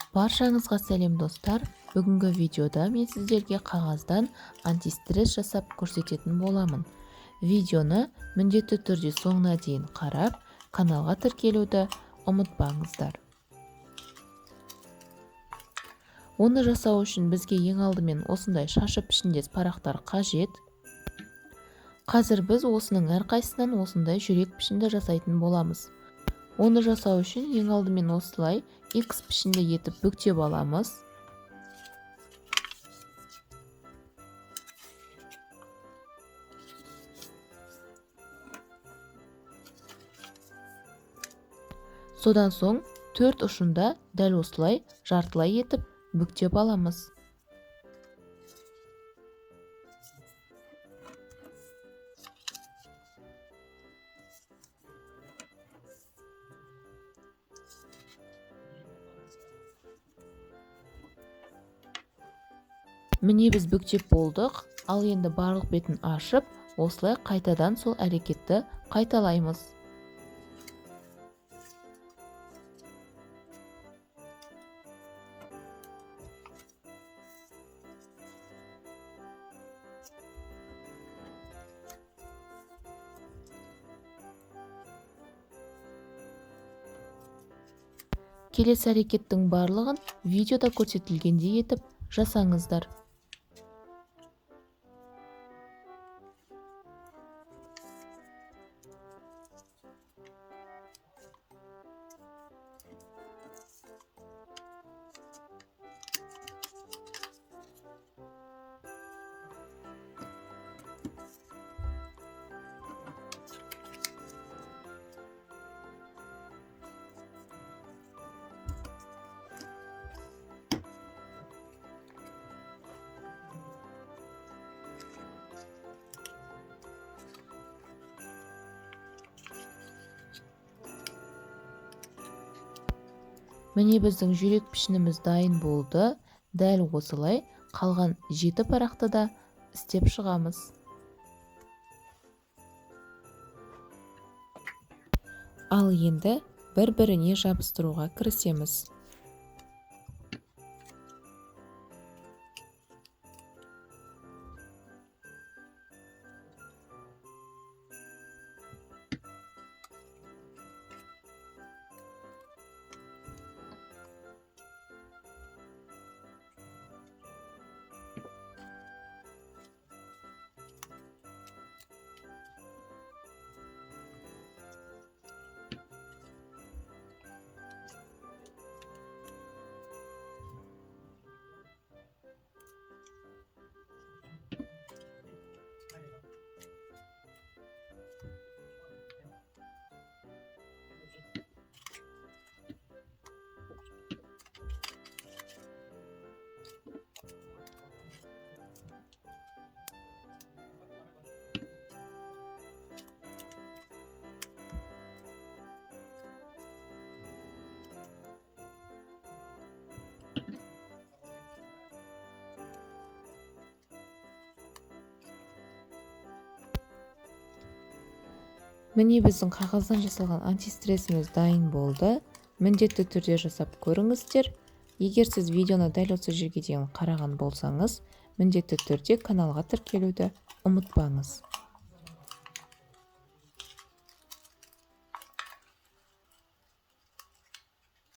Баршаңызға сәлем, достар! Бүгінгі видеода мен сіздерге қағаздан антистресс жасап көрсететін боламын. Видеоны міндетті түрде соңына дейін қарап, каналға тіркелуді ұмытпаңыздар. Оны жасау үшін бізге ең алдымен осындай шашы пішіндес парақтар қажет. Қазір біз осының әрқайсысынан осындай жүрек пішінді жасайтын боламыз. Оны жасау үшін ең алдымен осылай X пішінді етіп бүктеп аламыз. Содан соң төрт ұшында дәл осылай жартылай етіп бүктеп аламыз. Міне, біз бүктеп болдық, ал енді барлық бетін ашып, осылай қайтадан сол әрекетті қайталаймыз. Келесі әрекеттің барлығын видеода көрсетілгендей етіп жасаңыздар. Міне, біздің жүрек пішініміз дайын болды. Дәл осылай қалған 7 парақты да істеп шығамыз. Ал енді бір-біріне жабыстыруға кірісеміз. Міне, біздің қағаздан жасалған антистрессіміз дайын болды. Міндетті түрде жасап көріңіздер. Егер сіз видеоны дәл осы жерге дейін қараған болсаңыз, міндетті түрде каналға тіркелуді ұмытпаңыз.